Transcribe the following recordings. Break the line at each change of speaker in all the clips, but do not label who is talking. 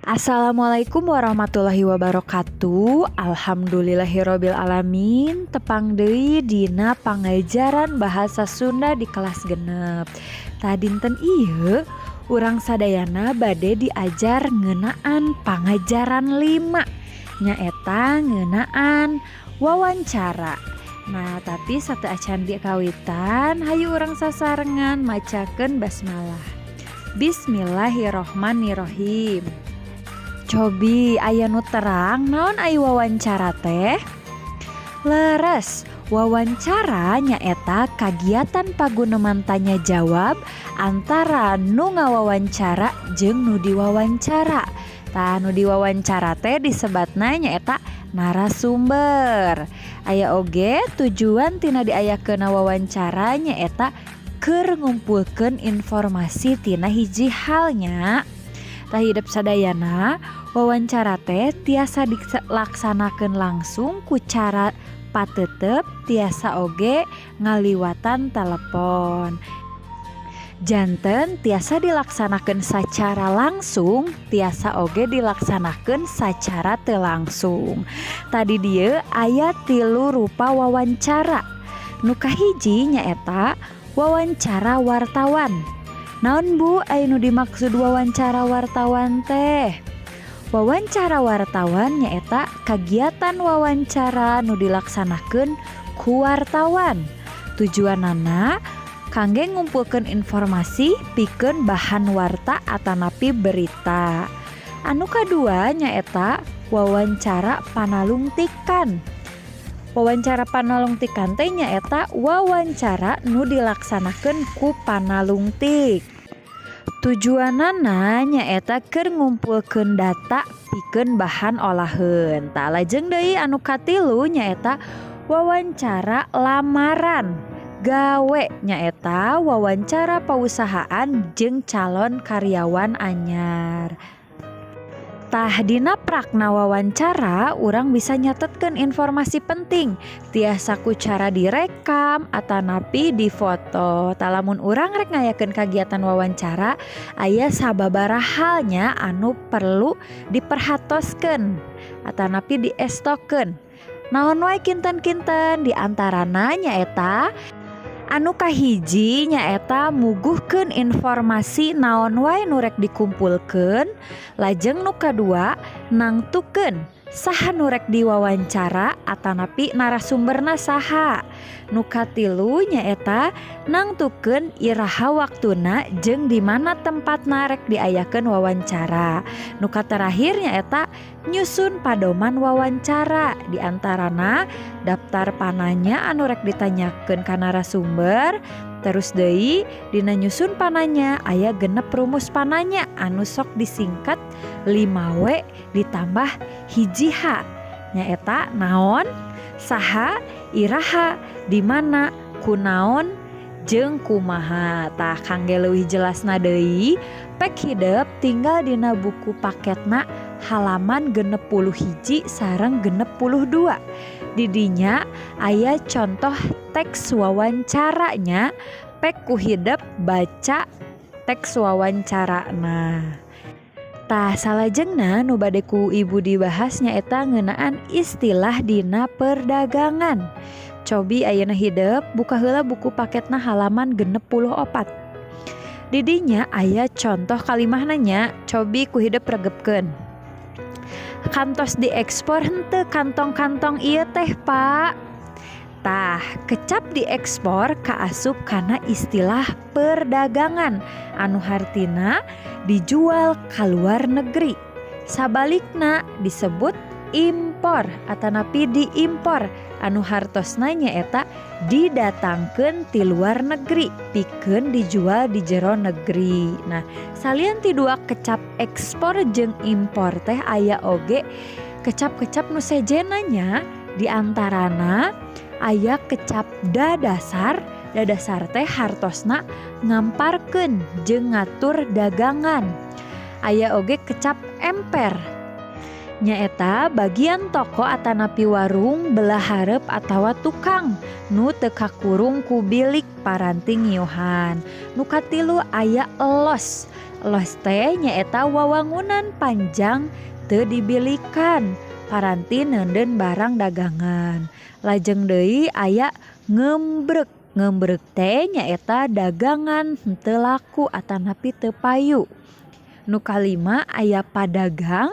Assalamualaikum warahmatullahi wabarakatuh. Alhamdulillahirabbil alamin. Tepang deui dina pangajaran bahasa Sunda di kelas 6. Tah, dinten ieu urang sadayana bade diajar ngeunaan pangajaran 5, nyaeta ngeunaan wawancara. Nah, tapi sateuacan dikawitan, hayu urang sasarengan macakeun basmalah. Bismillahirrohmanirrohim. Cobi aya nu terang, naon ai wawancara teh? Leres, wawancara nyaeta kagiatan paguneman tanya jawab antara nu ngawawancara jeung nu diwawancara. Tah, nu diwawancara teh disebatna nyaeta narasumber. Aya oge tujuan tina diayakeunna wawancara nyaeta keur ngumpulkeun informasi tina hiji hal nya. Tah, hidep sadayana, wawancara teh tiasa dilaksanakeun langsung ku cara pateuteup, tiasa oge ngaliwatan telepon. Janten tiasa dilaksanakeun sacara langsung, tiasa oge dilaksanakeun sacara teu langsung. Tah, di dieu aya tilu rupa wawancara. Nu kahiji nyaeta wawancara wartawan. Naon, Bu, aya nu dimaksud wawancara wartawan teh? Wawancara wartawan nyaeta kagiatan wawancara nu dilaksanakeun ku wartawan. Tujuanana kangge ngumpulkeun informasi pikeun bahan warta atanapi berita. Anu kadua nyaeta wawancara panalungtikan. Wawancara panalungtikan teh nyaeta wawancara nu dilaksanakeun ku panalungtik. Tujuanana nyaeta keur ngumpulkeun data pikeun bahan olaheun. Tah, lajeng deui anu katilu nyaeta wawancara lamaran gawe, nyaeta wawancara pausahaan jeung calon karyawan anyar. Tah, dina prakna wawancara urang bisa nyatetkeun informasi penting, tiasa ku cara direkam atanapi difoto. Tah, lamun urang rek ngayakeun kagiatan wawancara, aya sababaraha hal nya anu perlu diperhatoskeun atanapi diestokeun. Naon wae kinten-kinten? Diantarana nyaeta anu kahiji nyaeta muguhkeun informasi naon wae nu rek dikumpulkeun. Lajeng nu kadua, nangtukeun saha nu rek diwawancara atanapi narasumberna saha. Nu katilu nyaeta nangtukeun iraha waktuna jeung di mana tempatna rek diayakeun wawancara. Nu katerakhir nyaeta nyusun padoman wawancara, diantarana daftar pananya anu rek ditanyakeun ka narasumber. Terus deui, dina nyusun pananya aya 6 rumus pananya anu sok disingkat 5W ditambah 1H, nyaeta naon, saha, iraha, di mana, kunaon, jeung kumaha. Tah, kangge leuwih jelasna deui, pek hidep tinggal dina buku paketna halaman 61 sareng 62. Didinya aya contoh teks wawancaranya, pek ku hidep baca teks wawancarana. Tah, salajengna nu bade ku Ibu dibahas nyaeta ngeunaan istilah dina perdagangan. Cobi ayeuna hidep buka heula buku paketna halaman 64. Didinya aya contoh kalimahna nya, cobi ku hidep regepkeun. "Kantos diekspor henteu kantong-kantong ieu teh, Pak?" Tah, kecap diekspor kaasup kana istilah perdagangan anu hartina dijual ka luar negeri. Sabalikna disebut impor atanapi diimpor, anu hartosna nyaeta didatangkeun ti luar negeri pikeun dijual di jero negeri. Nah, salian ti dua kecap ekspor jeung impor teh, aya oge kecap-kecap nu sejenna nya, diantarana aya kecap dadasar. Dadasar teh hartosna ngamparkeun jeung ngatur dagangan. Aya oge kecap emper. Nyaeta bagian toko atanapi warung belah hareup atawa tukang nu teu kakurung ku bilik paranti ngiuhan. Nu katilu aya los. Los teh nyaeta wawangunan panjang teu dibilikan paranti neundeun barang dagangan. Lajeng deui aya ngembrek. Ngembrek teh nyaeta dagangan henteu laku atanapi teu payu. Nu kalima aya padagang,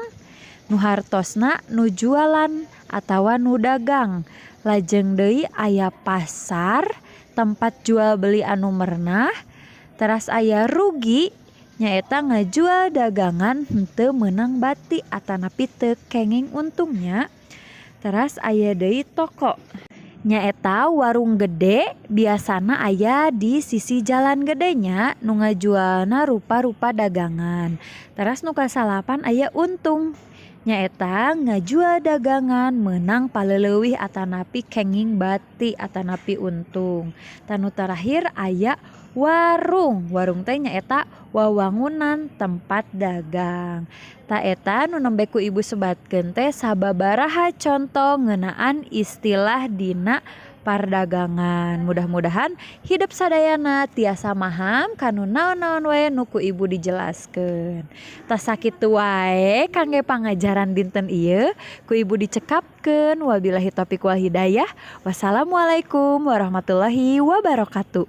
nu hartosna nu jualan atawa nu dagang. Lajeng deui aya pasar, tempat jual beli anu merenah. Teras aya rugi, nyaeta ngajual dagangan henteu meunang bati atanapi teu kenging untungnya. Teras aya deui toko, nyaeta warung gede, biasana aya di sisi jalan gede nya, nu ngajualna rupa-rupa dagangan. Teras nu kasalapan aya untung, nyaeta ngajual dagangan meunang paleleuwih atanapi kenging bati atanapi untung. Tah, nu terakhir aya warung. Warung teh nyaeta wawangunan tempat dagang. Tah, eta nu nembe ku ibu sebatkeun teh sababaraha conto ngeunaan istilah dina pardagangan. Mudah-mudahan hidep sadayana tiasa maham kanu naon-naon we nu ku ibu dijelaskeun. Tah, sakitu wae kangge pangajaran dinten ieu, ku ibu dicekapkeun. Wabillahi taufik wal hidayah. Wassalamualaikum warahmatullahi wabarakatuh.